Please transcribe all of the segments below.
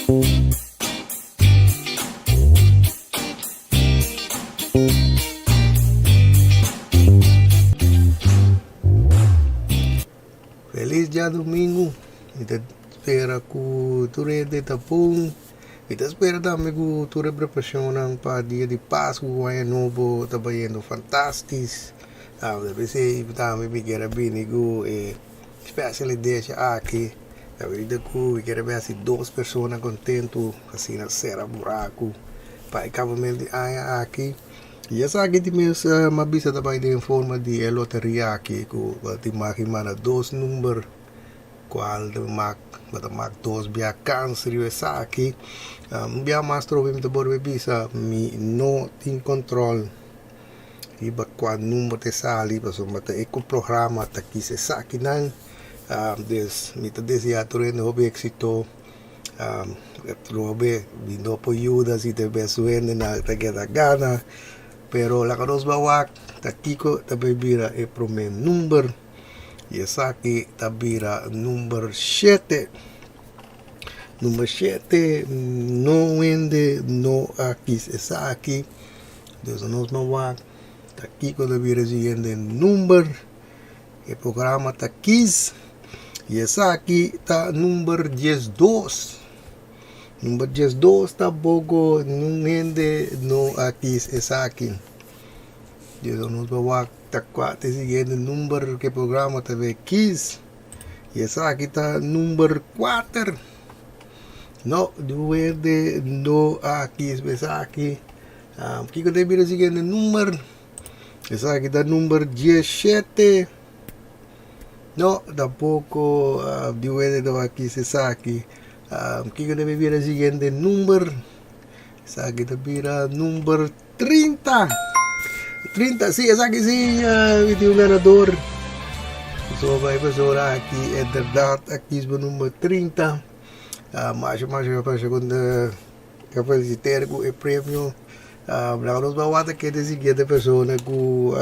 Felis djadumingu, mi ta spera ku tur hende ta bon, mi ta spera tambe ku tur e preparashonnan pa dia di Pasku ku aña nobo ta bayendo fantastis, p'esei tambe mi kier a bini ku e special edition aki, caminda ku mi kier a bin hasi dos persona kontentu asina sera buraku pa e kabamentu di aña aki. I esaki di mes m'a bisa ta bai den forma di e loteria aki ku bo tin mag di manda dos number kual ta mak bo ta mak dos bia kans riba esaki. Un bia mas trobe mi ta bolbe bisa mi no tin kontrol riba kua number ta sali pasobra ta e ku programa ta kis esakinan. Dus mi ta desea tur hende hopi éksito. Atrobe mi no por yuda si ta bes su hende nan ta keda gana, pero laga nos bai wak ta kiko ta bai bira e prome number y esaki ta bira number shete. Number shete no hende no a kis esaki, dus nos bai wak ta kiko ta bira e siguiente number. E programa ta kis y esaki ta number 12. Number 12 tampoco ningun hende no a kis esaki. Dios nos ba wak ta cua ta e siguiente number cu e programa ta bay kis. Y esaki ta number 4. No, ningun hende no a kis esaki. Kico ta bira e siguiente number? Esaki ta number 17. No, tampoco uh, di wede no a kis esaki. Kiko ta bira siguiente number? Esaki ta bira number 30. 30, sí, esaki sí, uh, tin un ganador. So, bai persona aki, inderdaad, a kies bo number 30. Masha, masha, masha, gefeliciteer cu e premio. Laga nos bai wak ken e siguiente persona ku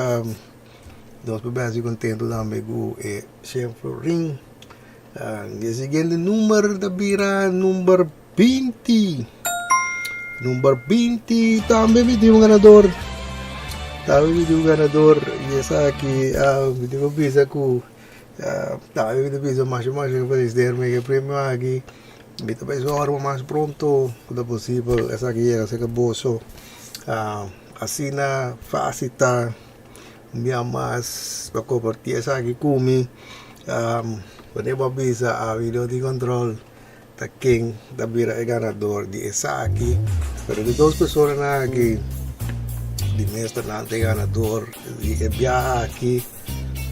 nos por bai hasi kontentu tambe ku e shen florin. E siguiente number ta bira number 20. Number 20 tambe mi tin un ganador. Tambe mi tin un ganador y esaki mi tin ku bisa ku tambe mi ta bisa masha masha gefeliciteer mi ku e premio aki. Mi ta bai zorg mas pronto ku ta posibel esaki yega serka boso. Asina fásil ta un bia mas pa kompartí esaki ku mi. Wanneer bo a bisa ami no tin kontrol ta ken ta bira e ganador di esaki. Pero di dos personanan aki di mes ta nan ta e ganador di e biaha aki.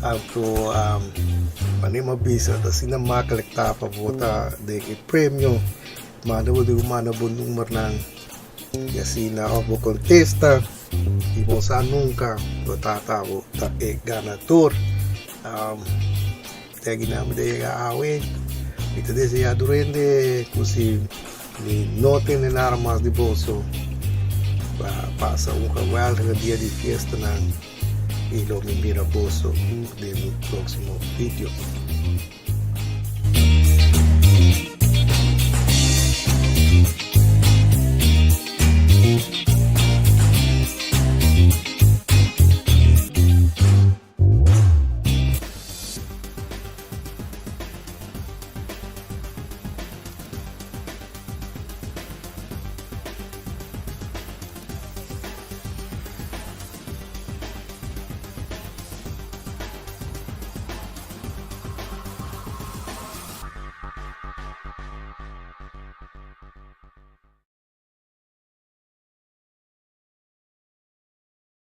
Anto manera mi a bisa ta asina maklik ta pa bo ta den e premio. Manda bo digu manda bo numbernan y asina of bo contesta y bo sa nunca bo tata bo ta e ganador. Te aki nan mi ta yega awe. Mi ta desea tur hende cu si mi no tende nada mas di boso pa pasa un geweldige dia di fiestanan. Y lo mi mira boso den mi próximo video.